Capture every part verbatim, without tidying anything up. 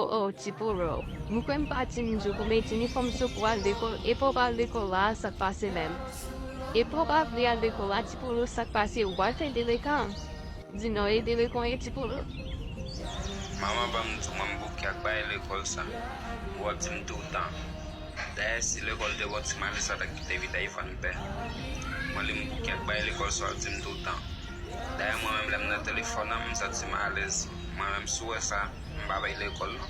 Oh, Ti Polo, m kwè m pati m di w pou mete inifòm sou pou al lekòl, epi w pa al lekòl la, sa k pase menm? Epi w pa vle al lekòl la, Ti Polo, sa k pase? Ou pral fè delekan? Di non, e delekan w ye, Ti Polo? Manman, ban m di w, mwen m bouke ak bagay lekòl sa. W ap di m toutan. Dayè, si lekòl te bon ti malè sa, ta kite vi Dayfan pè. Mwen, li m bouke ak bagay lekòl sa, w ap di m toutan. Dayè, mwen menm, lè m nan telefòn nan, m santi m alèz. Mwen menm, si w wè sa, m pa bay lekòl, non.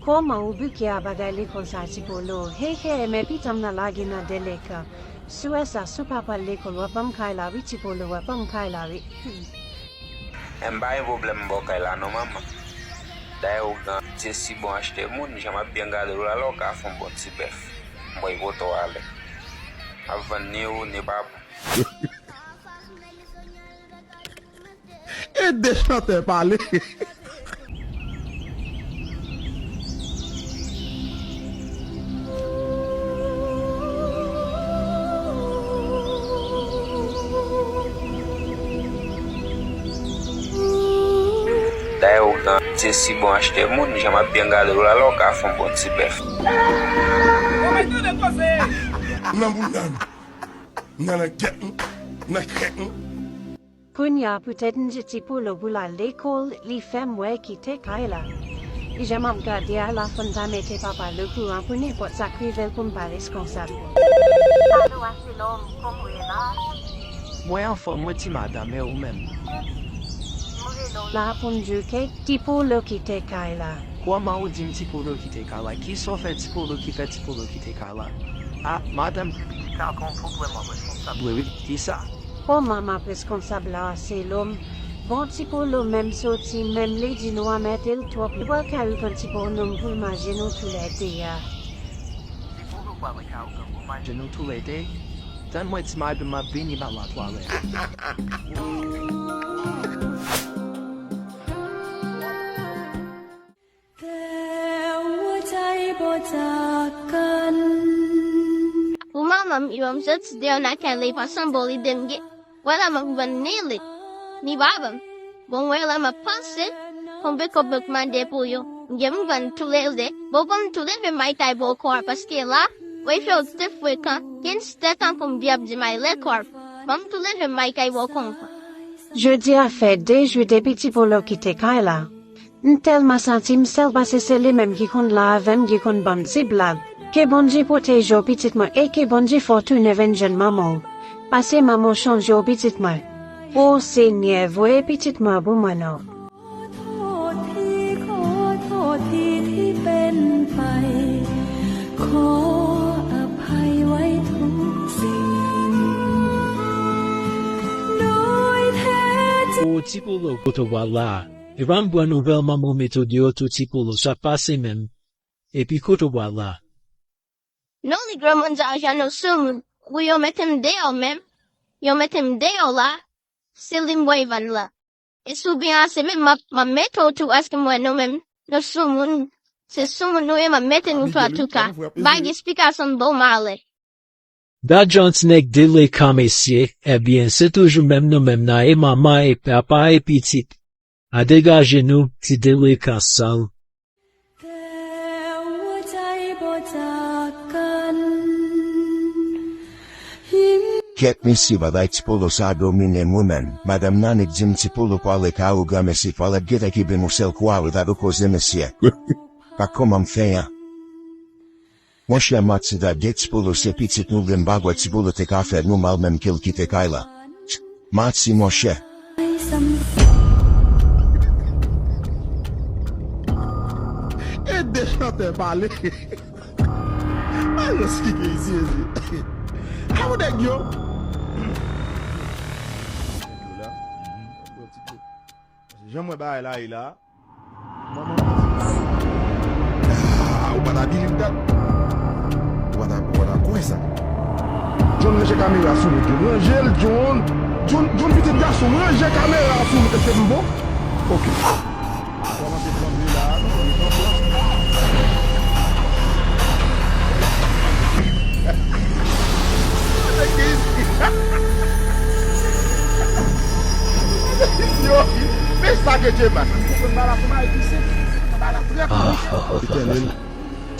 Kòman ou bouke a bagay lekòl sa, Ti Polo? Hey, hey, men pitan m nan lage nan delekan. Si w wè sa, si w pa pral lekòl, w ap ban m kay la, wi, Ti Polo, w ap ban m kay la, wi. Hmm. M pa gen pwoblèm, m ba w kay la, non, manman. Dayè, ou gran, se si bon achte moun, jan m ap byen gade w la, la, w ka fè yon bon ti bèf. M bay poto ale. Ap vann ni ou, ni pa bon. E de chantè pale. Dayè, ou gran, se si bon achte moun, jan m ap byen gade w la, la, w ka fè yon bon ti bèf. Nan boudam. Nan nan gèt m, nan krèk m. Kounye a poutèt m di Ti Polo pou l al lekòl, li fè m wè kite kay la. Jan m ap gade a, la fò n ta mete papa l okouran pou nenpòt sa k rive l pou m pa reskonsab. Alo, Aselòm, kòman w ye la? Mwen anfòm, mwen ti madanm, e ou menm? M rele w la pou m di w ke Ti Polo kite kay la. Kòman ou di m Ti Polo kite kay la? Kisa w fè Ti Polo ki fè Ti Polo kite kay la? A, madanm, pitit la gon pwoblèm, w ap reskonsab vre wi. Kisa? Kòman m ap reskonsab la, Aselòm? Bon, Ti Polo menm soti, menm li di nou anmède l twòp, li pral kay ou pran Ti Polo pou l manje nou toulède a. Ti Polo pral kay ou pran pou manje nou toulède? Tann mwen ti madanm, m ap vini ba la twalèt. Pou manman m, yo, m soti deyò nan kay la, e pa sanble ide m gen. Wè la m ap vann ni li, ni pa ban m. Bon, wè la m ap panse, konbyen kòb mwen k mande pou yo. M gen m vann toulède. Bon, ban m toulède m bay kay bòkò a, paske la, wè fè yo te frekan, gen ti tan pou m vin ap di m al lekòl. Ban m toulède m bay kay bòkò a. Jodi a fè de jou depi Ti Polo kite kay la. M tèlman santi m sèl paske se li menm ki konn la avè m, ki konn ban m ti blag. Ke Bondye pwoteje w pitit mwen e ke Bondye fè w tounen vin jwenn manman w. Paske manman w chanje w pitit mwen. O Senyè, voye pitit mwen pou mwen non. O Ti Polo, kote w pral la? Epa m pran nouvèl manman w mete w deyò tou Ti Polo, sa k pase menm? Epi kote w pral la? Non, li granmoun sa ajan nou soumoun. Wi, yo mete m deyò menm. Yo mete m deyò la. Se li m pral vann la. E si w byen ase menm, m ap, m ap mete w tou, paske m wè nou menm, nou soumoun. Se soumoun nou ye, m ap mete nou tou, antouka. Bay esplikasyon m ba w malè. Dat jan ti nèg delekan mesye, ebyen, se toujou menm nou menm nan, e manman, e papa, e pitit. A degaje nou, ti delekan sal. Kèt mesye, bagay Ti Polo sa domine m wi menm. Madanm nan nèk di m Ti Polo pwale ka ou granmesi pwale gentan ki ben yon sèl kou a ou ta do koze mesye. Pa kòman m fè an. Monchè, manti, dat gen Ti Polo se pitit nou vle, m pa kwè Ti Polo te ka fè nou mal menm ke l kite kay la. Manti, monchè. E de chantè pale. Mayo ski ke isi, isi. Awo nèg yo. Jan mwen bagay la ye la. Ah, ou pa ta bilib dat. Ou pa ta, ou pa ta kwè sa. John, ranje kamera sou wout yo. Ranje l, John. John, John, pitit gason, ranje kamera sou wout. Èske m bon? Ok. Kòmanse tranble la, non, li pran plas. Yo, men sa ke Djema. Anba la, anba la, Etènèl.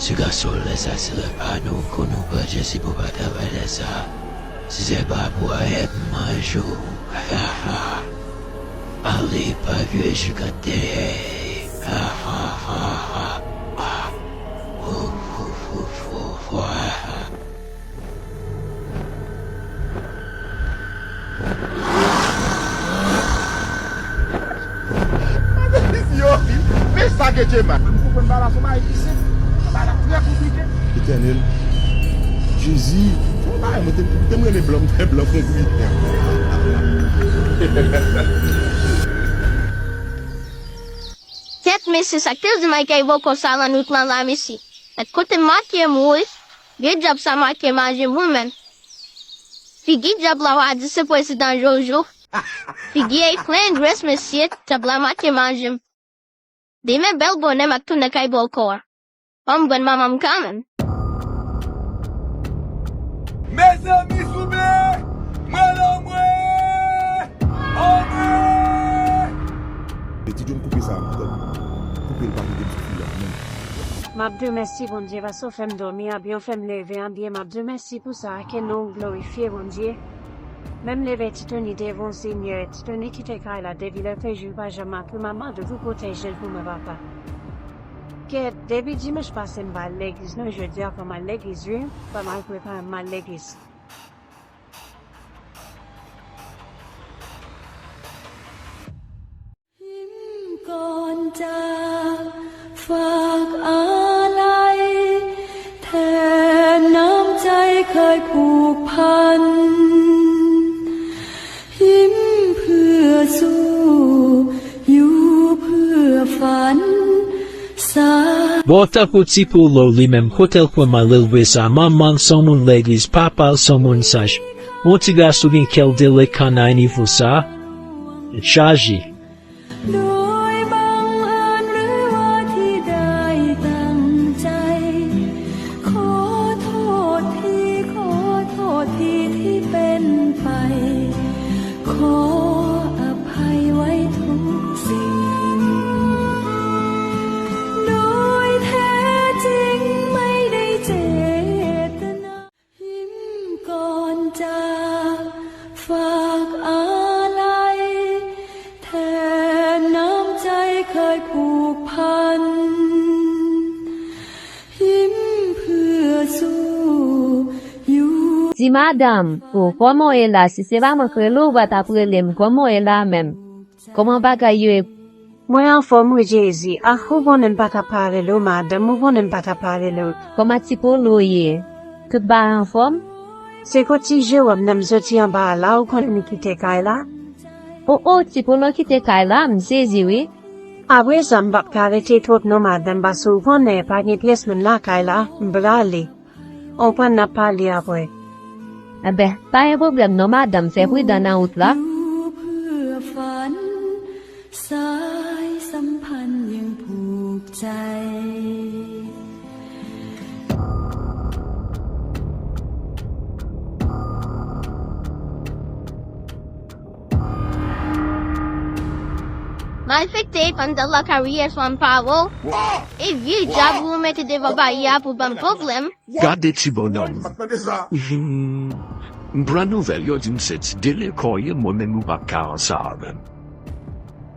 Se gason lè sa se lè pa nou, kon nou pran Jezi pou pa travay lè sa. Si se pa pou a, m manje w. Ale, pa vye jigante. Yo, men sa ke Dye mal. M konprann bagay la, se yon bagay ki senp, se yon bagay la trè konplike. Etènèl, Jezi, se yon bagay, mwen te, te m renmen blan, m fè blan konkwi. Kèt, mesye, sa k te di Mikey bò konsa nan nwit lan la, mesye? Mèt kote make m, wi. Vye djab sa make maje m, wi, menm. Figi djab la, w a di se prezidan Jojo. Figi A Clan Grace, mesye, djab la make maje m. Demen bèl bonè, m ap tounen kay bòkò a. Fò m jwenn manman m kanmenm. Mezanmi, souple! Mwen nan mwen! Anmwe! Ti John, koupe sa, koupe l, pa kite m soufri la, menm. M ap di w mèsi, Bondye, paske w fè m dòmi an byen, w fè m leve an byen, m ap di w mèsi pou sa, ke non w glorifye, Bondye. Men m leve Titoni devan w, Senyè, Titoni kite kay la, depi lè l te jwe l pa janm ap, m ap mande w pou pwoteje l pou mwen, papa. Kèt, depi dimanch pase m pa al legliz, non, jodi a fò m al legliz, wi, fò m al prepare m al legliz. Him ก่อนจาก ฝากอาลัย แทนน้ำใจเคยผูกพัน ฮิมเพื่อสู้ อยู่เพื่อฝัน Bon, tankou ti Polo li menm, kote l pran mal elve sa? Manman l se yon moun legliz, papa l se yon moun saj. Yon ti gason gen kè l delikan nan nivo sa? Tèt chaje. โดยบังเอิญหรือว่าที่ได้ตั้งใจ ขอโทษที ขอโทษทีที่เป็นไป ขออภัยไว้ทุกสิ่ง โดยแท้จริงไม่ได้เจตนา ฮิมก่อนจาก ฝากอาลัย แทนน้ำใจเคยผูกพัน ฮิมเพื่อสู้ อยู่ Ti madanm, o, kòman w ye la? Si se pa mwen k rele w, ou pa t ap rele m. Kòman w ye la menm? Kòman bagay yo ye? Mwen anfòm wi, Jezi. Ah, ou konnen m pa t ap pale lè w, madanm, ou konnen m pa t ap pale lè w. Kòman ti Polo ye? Tout bagay anfòm? Se kot ti Jewòm nan m soti anba a la, ou konnen li kite kay la. O, o, ti Polo kite kay la, m sezi wi. Apre sa, m p ap ka rete twòp non, madanm, paske ou konnen pa gen pyès moun lakay la, m prale. On pran n ap pale apre. Enben, pa gen pwoblèm non, madanm, fè pridan nan wout la. สายสัมพันธ์ยังผูกใจ Malfektè, pandan lakay ou yè swa m pa wè w. E vye djab ou mete devan baryè a pou ban m pwoblèm. Gade ti bonnonm. Hmm, m pran nouvèl yo di m se ti delenkan w ye, mwen menm ou p ap ka ansanm avè m.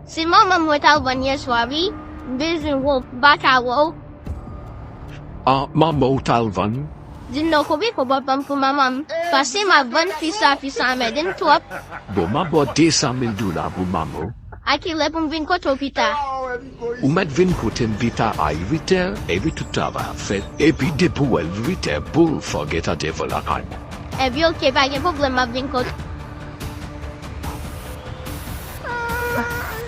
Se manman m mwen t al vann yè swa wi. M bezwen wè w, m pa ka wè w. Ah, manman w t al vann? Di m non, konbyen kòb w ap ban m pou manman m? Paske m ap vann fi sa, fi sa anmède m twòp. Bon, m ap ba w de san mil dola pou manman w. A kilè pou m vin kote w pita? Ou mèt vin kote m pita a uit è, epi tout travay ap fèt. Epi depi w wè l uit è boul, fò w gentan devan lakay mwen. Ebyen, oke, pa gen pwoblèm, m ap vin kote w.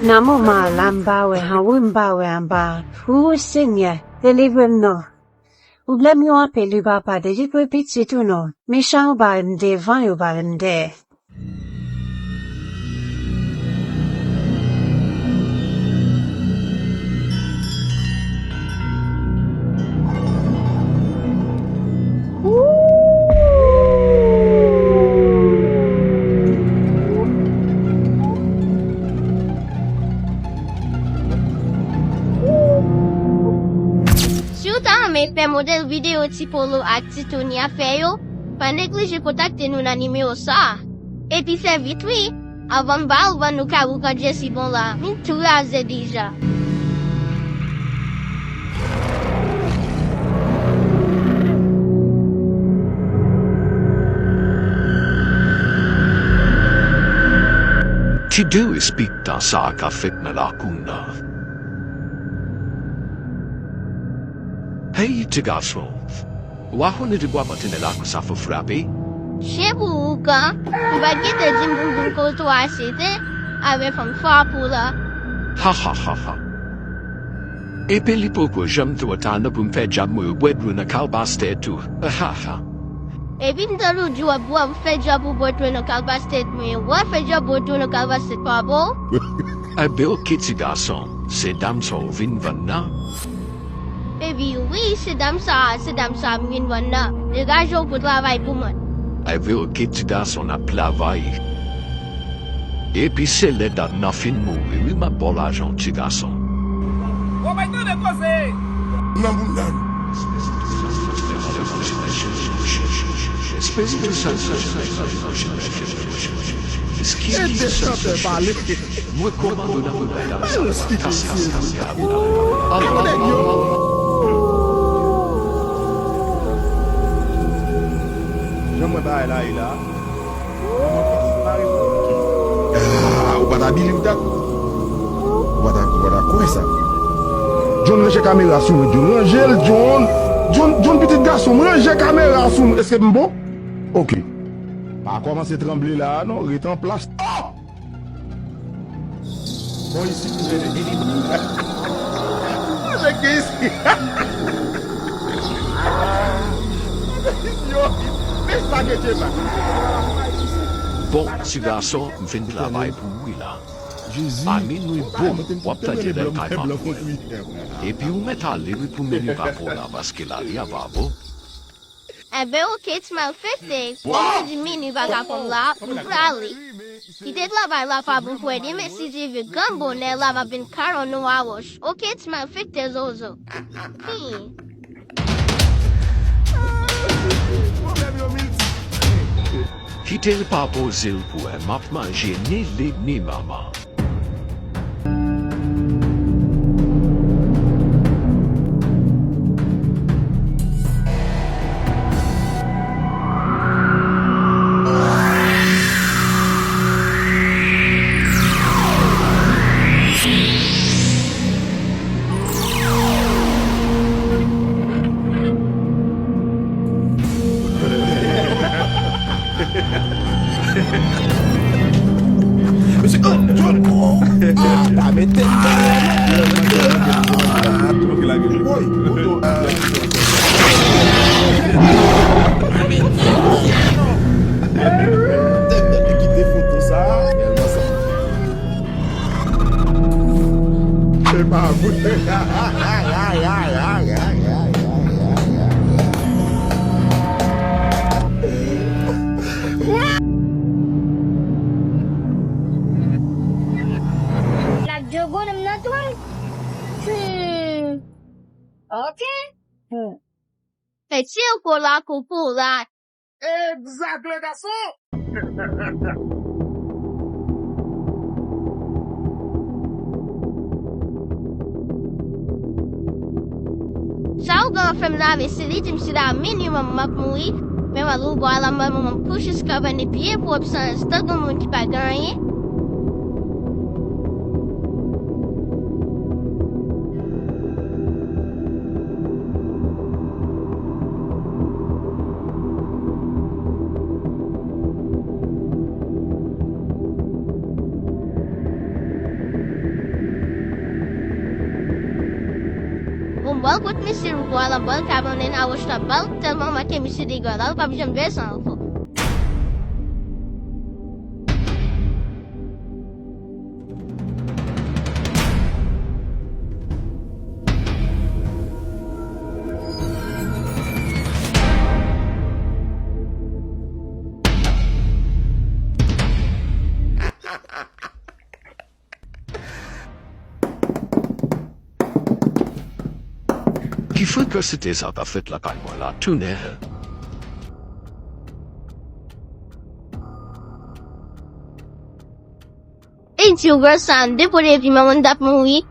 Nan moman an la, m pa wè anwo, m pa wè anba. O Senyè, delivre m non. Pwoblèm yo anpil wi, papa, delivre pitit ou non. Mechan yo bare m devan, yo bare m dèyè. Videyo Ti Polo ak Ti Tony ap fè yo, pa neglije kontakte nou nan nimewo sa a. Epi fè vit wi, anvan m ba ou vann nou ka boukan Jesse bon la, m tou raze deja. Ti Derespektan sa a ka fèt nan lakou nan. Hey, ti gason. Wa konnen de bwa mantene la konsa fò frape. Chen pou ou kan, ou pa t gentan di m pou m vin kote w a sete, avè fanm fwa pou la. Ha, ha, ha, ha. Epi li poko janm twò ta non pou m fè djab mwen yo bwè dlo nan kalbas tèt ou. Ha, ha. Epi m tande w di w ap, w ap fè djab ou bwè dlo nan kalbas tèt mwen yo. W ap fè djab bwè dlo nan kalbas tèt papa w? Enben oke ti gason, se dam sa w vin vann nan? Epi wi, se dam sa, se dam sa m vin vann nan. Degaje w pou travay pou mwen. Enben oke ti gason, n ap travay. Epi se lè dam nan fin mouri wi m ap ba w lajan w ti gason. Nan boul nan. Espiritu Santo. Ede chantè pale. Mwen kòmande w nan pou bay dam sa. Kase, kase, kase. Alò, alò, alò. Jan mwen bay la, e la. Ah, ou pa ta believe that? Ou pa ta, ou pa ta kwè sa? John, ranje kamera sou mwen, John. Ranje l, John. John, John, pitit gason m, ranje kamera sou mwen. Èske m bon? Oke. Pa kòmanse tranble la a non, ret an plas. Oh! Bon, isi, isi. Nèg gen isi. Yo, men sa ke Djeba. Bon, ti gason, m fin travay pou ou wi la. A minwi bon, w ap tande lè l kay manman. Epi ou mèt ale wi pou minwi pa fò la, paske lali a pa bon. Enben oke, ti malfektè. Kòm yo di minwi pa ka fon la, m prale. Kite travay la pa bon pou demen, si Dye vle, grann bonè la m ap vin kale w nan wòch. Oke, ti malfektè zozo. Hmm. Kite l pa poze l pou wè, m ap manje ni li ni manman. Mesye, oh, John! Ah, pa mete m dèyè, non! Woy, woto. Kite foto sa. E pa vre. Black Dragon m nan twal. Hmm. Ok. Hmm. Fè ti kola koukou la. Egzak, le gason! Sa ougan an fè m lave, si li di m si la minimòm m ap mouri, men m al ouvwa la, mwen, mwen, mwen kouche sou kabann li byen pwòp, san, san gen moun ki pa gen anyen. Bon, m pral kot mesye Louko a, l ap ba l kabannen a wòch, l ap ba l tèlman manke misye dega la, l p ap janm fè sa ankò. Ki Ki kantite sa k ap fèt lakay mwen la tounen? Ey, ti ougè sa, depo depi manman t ap mouri.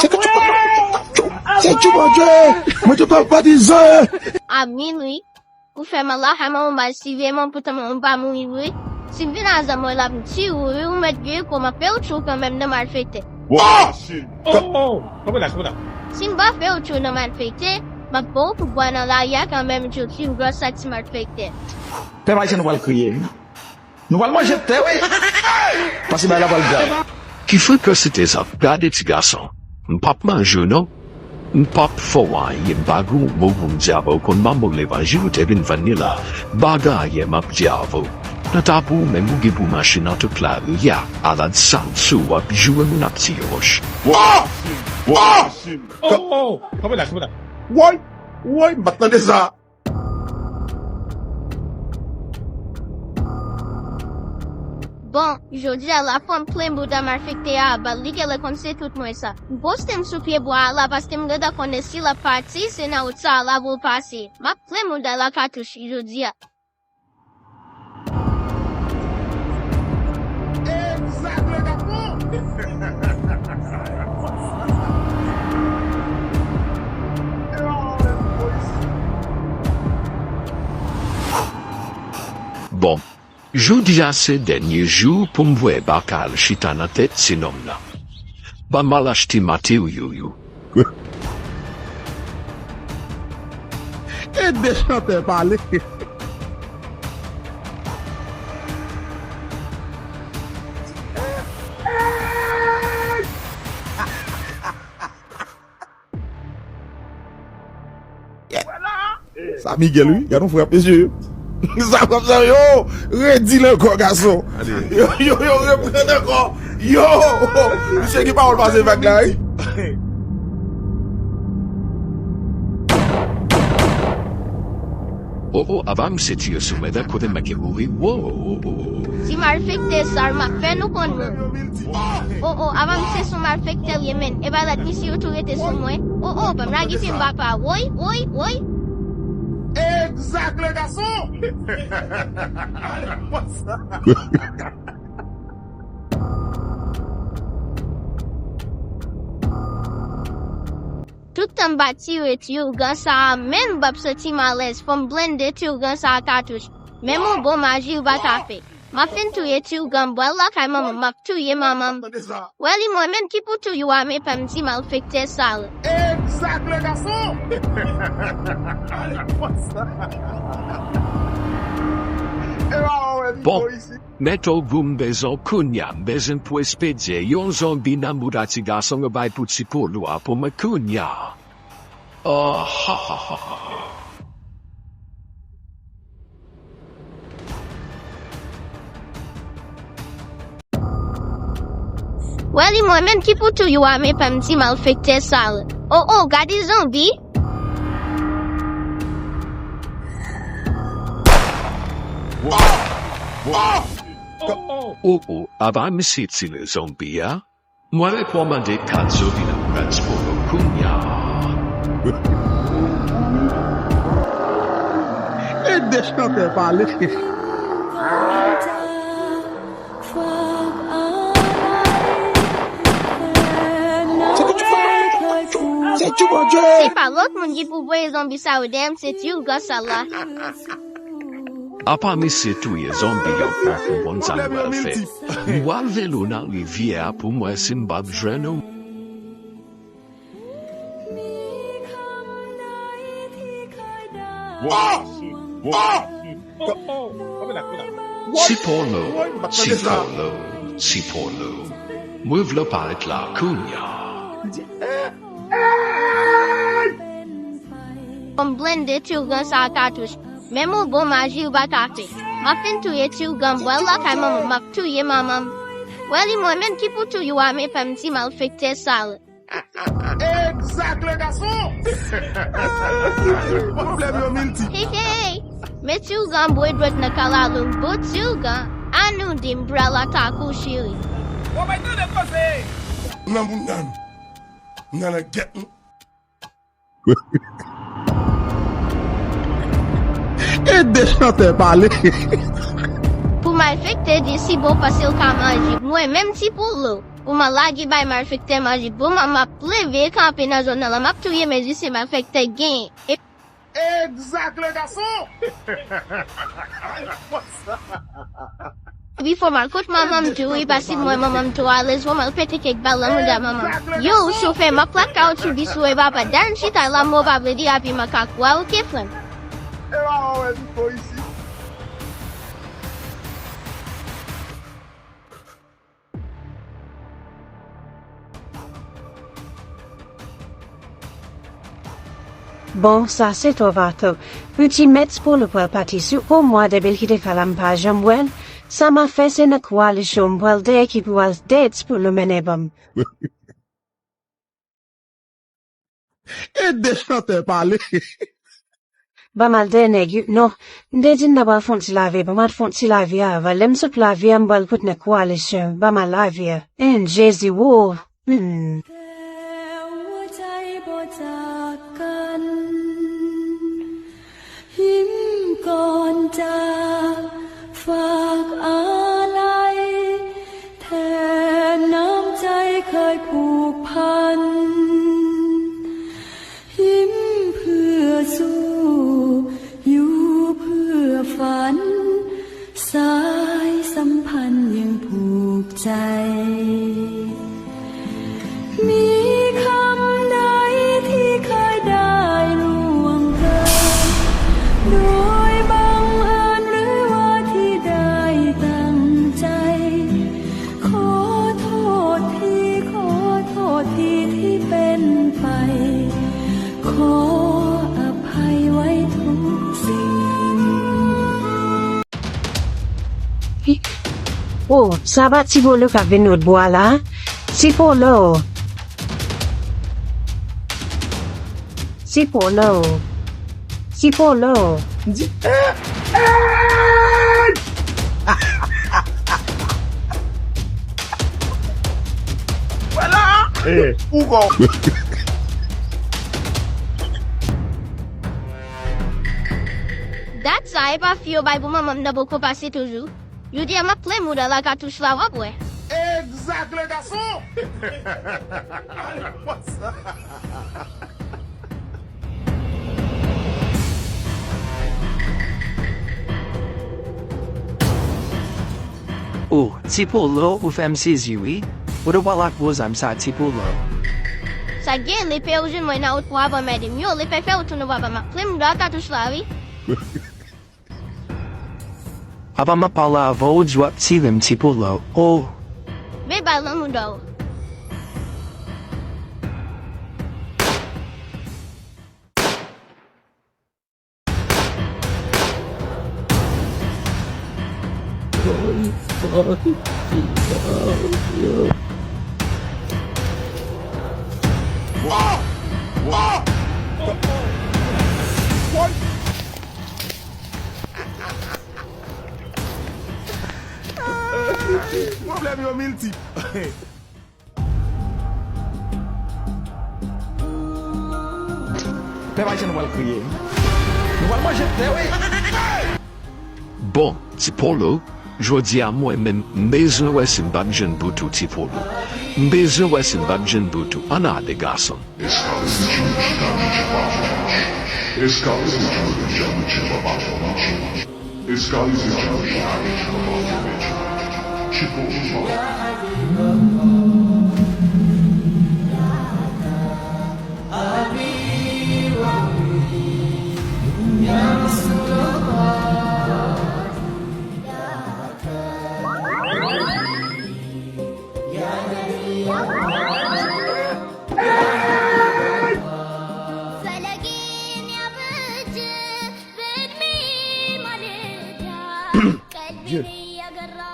Se ke tu parles, tu, tu, c'est du bon Dieu. Moi, je parle pas des uns. A minwi, ou fè m la, a manman m al siveye mwen, poutan manman m pa mouri vre. Si m vin a zam mwen la, m tiye w, wi, ou mèt gen kou, m ap fè w tchou kanmenm nan malfektè. Wa! Oh, oh, oh, kanpe la, kanpe la. Si m pa fè w tchou nan malfektè, m ap ba w kout bwa nan lari a kanmenm, ti ougè sa, ti malfektè. Pèp ayisyen nou pral kriye, wi. Nou pral manje tè, wi. Paske bagay la pral grav. Ki frekans se te sa? Gade ti gason. M p ap manje w non. M p ap fè w anyen, m pa gen yon mo pou m di avè w, konn manman w levanjil ou te vin vann li la. Bagay m ap di avè w. Nan ta pou ou menm ou gen pou mache nan tout lari a, ala di sa m sou w ap joure moun ap tiye wòch. Wa! Wa! Oh, oh, kanpe la, kanpe la. Woy! Woy, m pa t tande sa. Bon, jodi a la fò m plen bouda malfektè a, ba l li genlè konn se tout mwen sa. M poste m sou pye bwa a la paske m gentan konnen si l ap pati, se nan wout sa a la pou l pase. M ap plen bouda l a katouch jodi a. Egzak, le gason! Bon, jodi a se dènye jou pou m wè Baka al chita nan tèt ti nonm nan. Ban m al achte materyo yo. Ede chantè pale. Sa Miguel, wi. Gad yon frap, mesye. Sa konsa, yo, redi l ankò, gason. Yo, yo, yo, reprann ankò. Yo, misye gen pawòl pase vag la, wi. Oh, oh, ava misye tire sou mwen, kote m manke mouri. Wo, wo, wo, wo. Ti malfektè sa, m ap fè nou konn mwen. Oh, oh, ava misye se yon malfektè l ye, menn. E pa dat misye yo tou rete sou mwen. Oh, oh, ban m lage pye m, papa. Woy, woy, woy. Egzak, le gason! Tout tan m pa tire ti ougan sa a, menm m p ap santi m alèz. Fò m blende ti ougan sa a katouch. Menm yon bon maji ou pa ka fè. M ap fin touye ti ougan, m pral lakay manman m, m ap touye manman m. Wè li mwen menm ki pou touye w a, men pa m ti malfektè sal. Egzak, le gason! Bon, mèt Ogou, m bezwen w kounye a, m bezwen pou espedye yon zonbi nan mouda ti gason yo bay pou ti polo a pou mwen kounye a. Ah, ha, ha, ha, ha. Wè li mwen menm ki pou touye w a, men pa m ti malfektè sal. Oh, oh, gade zonbi. Oh, oh, apa misye tire zonbi a? Mwen rekòmande kat zo vin ap pran ti polo kounye a. Ede chantè pale. Se pa lòt moun ki pou voye zonbi sa yo dèyè m, se ti ougan sal la. Apa misye touye zonbi yo, poko konn sa m pral fè. M pral velo nan rivyè a pou m wè si m p ap jwenn ou. Ti polo, ti polo, ti polo. Mwen vle parèt la kounye a. Fò m blende ti ougan sa a katouch. Menm yon bon maji ou pa ka fè. M ap fin touye ti ougan, m pral lakay manman m, m ap touye manman m. Wè li mwen menm ki pou touye w a, men pa m ti malfektè sal. Egzak, le gason! Pwoblèm yo miltip. Hey, hey! Men ti ougan bwe dwèt nan kalalou, bon ti ougan. An nou di m pral atake w, cheri. Bon, bay tande koze! M nan moun nan. M nan nan gèt nou. Ede chantè pale. Pou malfektè di si bon paske l ka manje. Mwen menm Ti Polo. Pou m al lage bay malfektè manje. Pou m, m ap leve kanpe nan zòn nan la. M ap touye mezisyen malfektè genyen. E Exact, le garçon! Before m al kot manman m tou, e pa si mwen manman m tou alèz, pou m al pete kèk bal nan mouda manman m. Yo, chofè, m ap plat kawotchou bis ou e papa, dan chita la, mo pa vle di api makak wa, oke, frè m? E pa wè Nico isi. Bon, sa se twò atò. Piti mèt pou l pral pati sou pou mwa depi l kite kay la m pa janm wè l. Sa m a fè se nan koalisyon m pral dèyè ki pou al dèyè pou l mennen ban m. Ede chantè pale. Ban m al dèyè nèg yo. Non, m te di n ta pral fè yon ti lave. Ban m al fè yon ti lave avan. Lè m sot lave a, m pral koute nan koalisyon. Ban m al lave a. An Jezi, wo. Hmm. Hiam ກ່ອນຈາກຝາກອາໄລ ແທນນ້ຳໃຈເຄີຍຜູກພັນ ຫິມເພື່ອສູ້ ຢູ່ເພື່ອຝັນ ສາຍສຳພັນຍັງຜູກໃຈ ມີຄຳໃດທີ່ເຄີຍໄດ້ລ່ວງເກີນ ໂດຍບັງເອີນຫຼືວ່າທີ່ໄດ້ຕັ້ງໃຈ ຂໍໂທດທີ່ ຂໍໂທດທີ່ ທີ່ເປັນໄປ ຂໍອະໄພໄວ້ທຸກສິ່ງ. ໂອ້ ສາບາດຊິໂບເລີກາເວນູດບົວລາ ຊິໂປໂລ Chipolo. Chipolo. M di, eh, eh! Vwala! Eh. Ou kon. Dat sa, e pa fi yo bay pou manman m nan poko pase toujou. Yo di a m ap plen mouda la katouch la, w ap wè. Exact, le garçon! Oh, Ti Polo, ou fè m sezi wi. Ou te pral ak gwo zam sa, Ti Polo. Sa gen, lepè ou jwenn mwen nan wout pou avan mède m yo, lepè fè ou tounen papa m ap plen mouda katouch la wi. Apa m ap pale avè w, di w ap tire m, Ti Polo. Oh. Men bal nan mouda w. Pwoblèm yo miltip. Pèp ayisyen nou pral kriye. Nou pral manje tè wi. Bon, Ti Polo, jodi a mwen menm m bezwen wè si m p ap jwenn bout ou, Ti Polo. M bezwen wè si m p ap jwenn bout ou. Ann ale, gason. Escalade de Challenge, Challenge, Challenge. Escalade de Challenge, Challenge, Challenge. Escalade de Challenge, Challenge, Challenge, Challenge. Chipolo. Dye.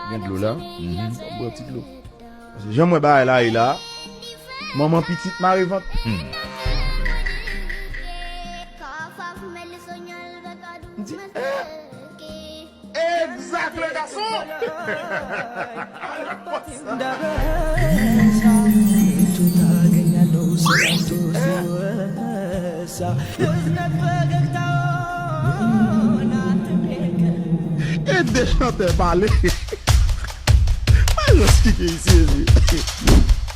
Gen dlo la. Mhm. Bwè ti dlo. Paske jan m wè bagay la ye la, manman pitit mare vant. Hmm. M di, eh! Exact, le garçon! Chantè pale. Mwen jis kite isi, mesye.